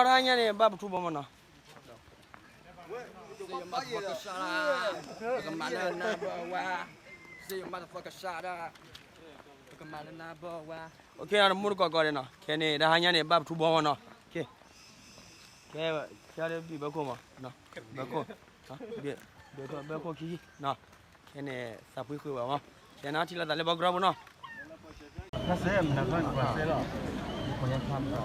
တဟါညါန့ၣ် ဘၣ်ပထူဘီမနီၤ. Say your motherfucker shut up. ပကမၤလၢနဘဝါ. Say your motherfucker shut up. ပကမၤလၢနဘဝါ. အိၣ်ခ့နီၤ တမူတကိးကိးဒဲးနီၤ. ခဲန့ၣ် တဟါညါန့ၣ် ဘၣ်ပထူဘီမနီၤ. ခဲ ခဲ ခဲလၢဘံၣ်ဘၢခိၣ်မး, ဘၢခိၣ်, ဘၢခိၣ်ခံ, ခဲန့ၣ် သးဖှံဃုာ်ဘၣ်မး. ခဲနီၤ ထံၣ်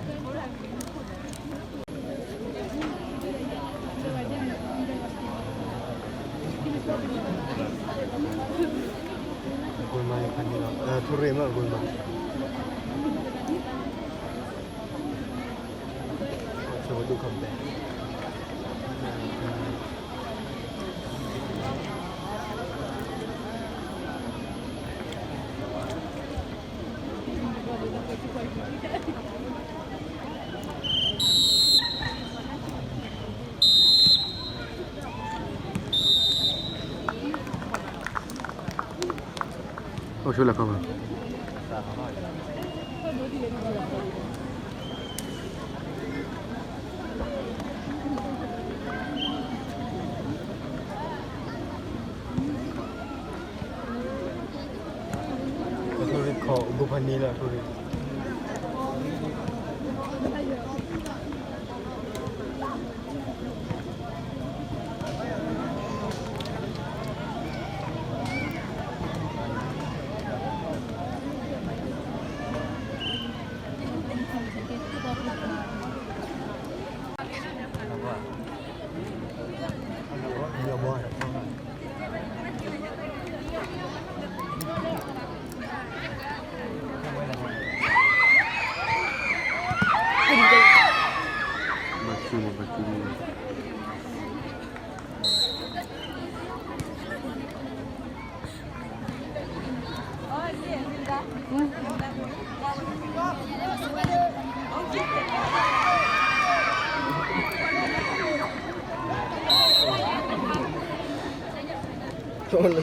လိ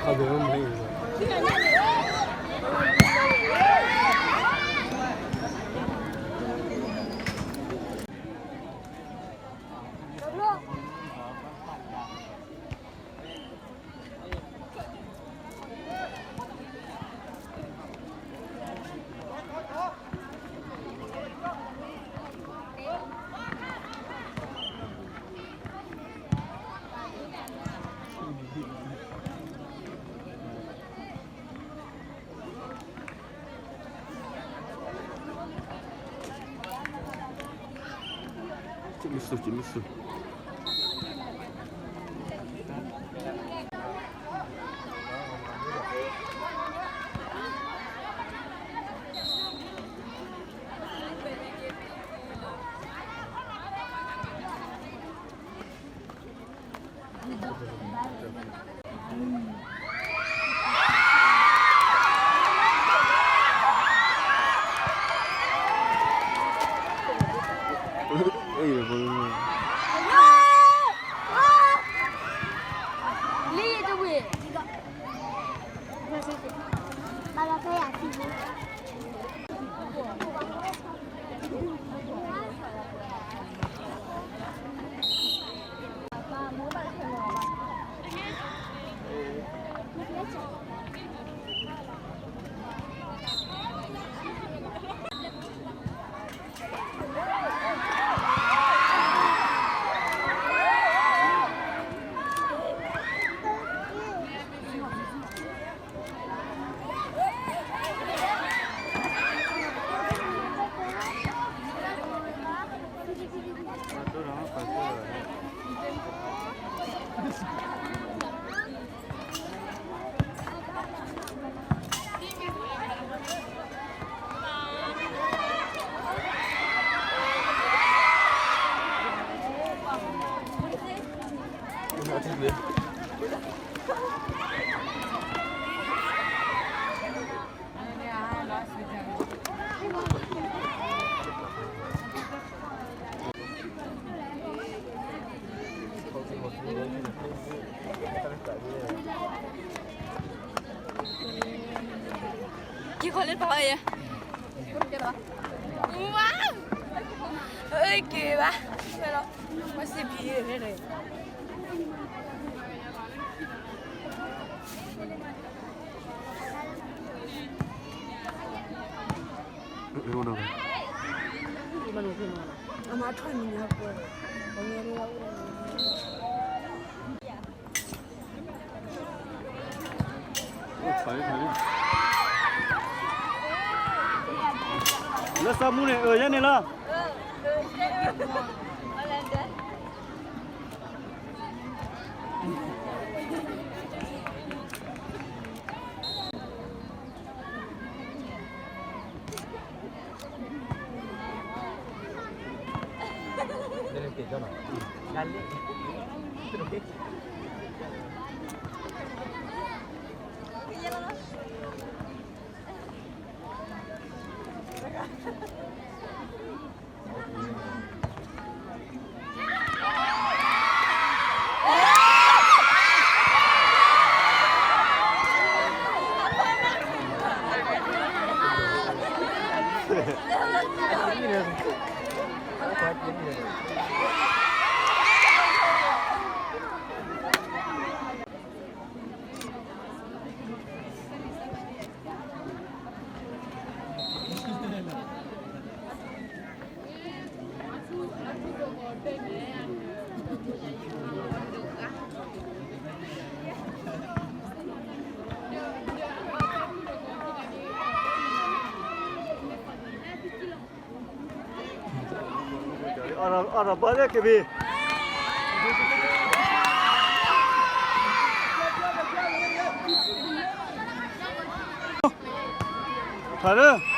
ာ်သးလၢဘီကရီပူၤနီၤ. က့ၤဃီလၢတပၤအံၤ, ဝါ, အက့ၤဘၣ်, ဝဲလီၤ, ဝဲစံးဘံၣ်, လၢသးမူန့ၣ် အၢ ယဲန့ၣ်လီၤ. အီၣ်ဒီးဘီလၢက့ၤဘံၣ်, ထါလၢ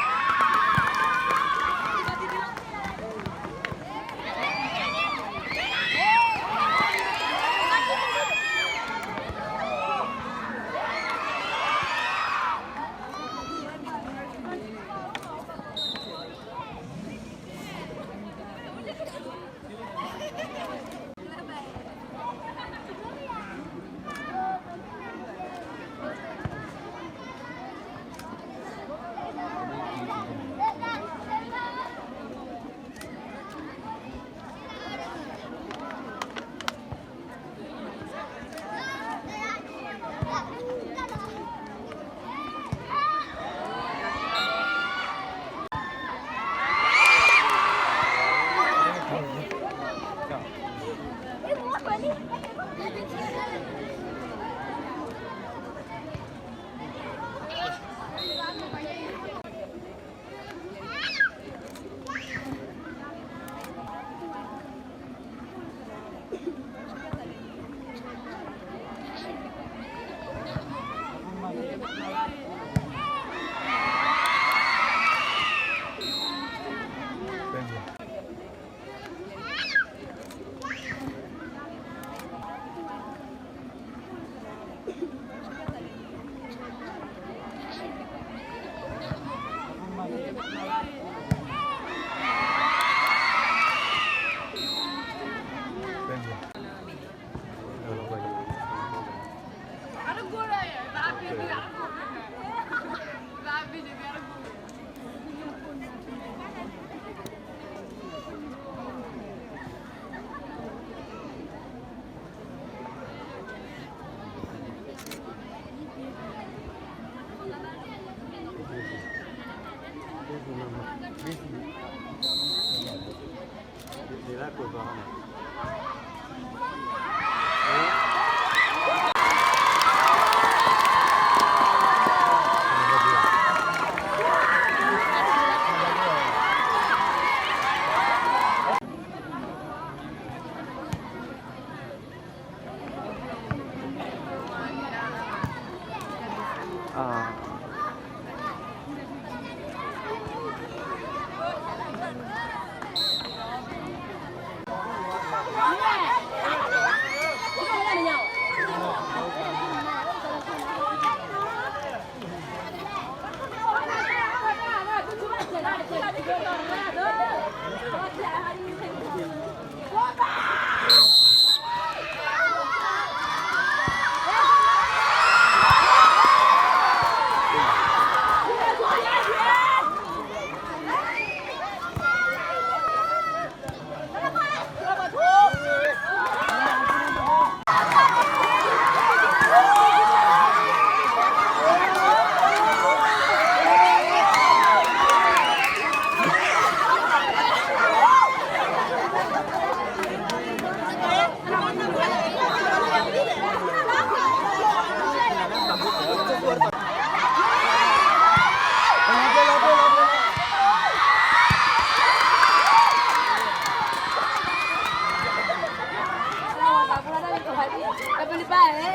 Ôi,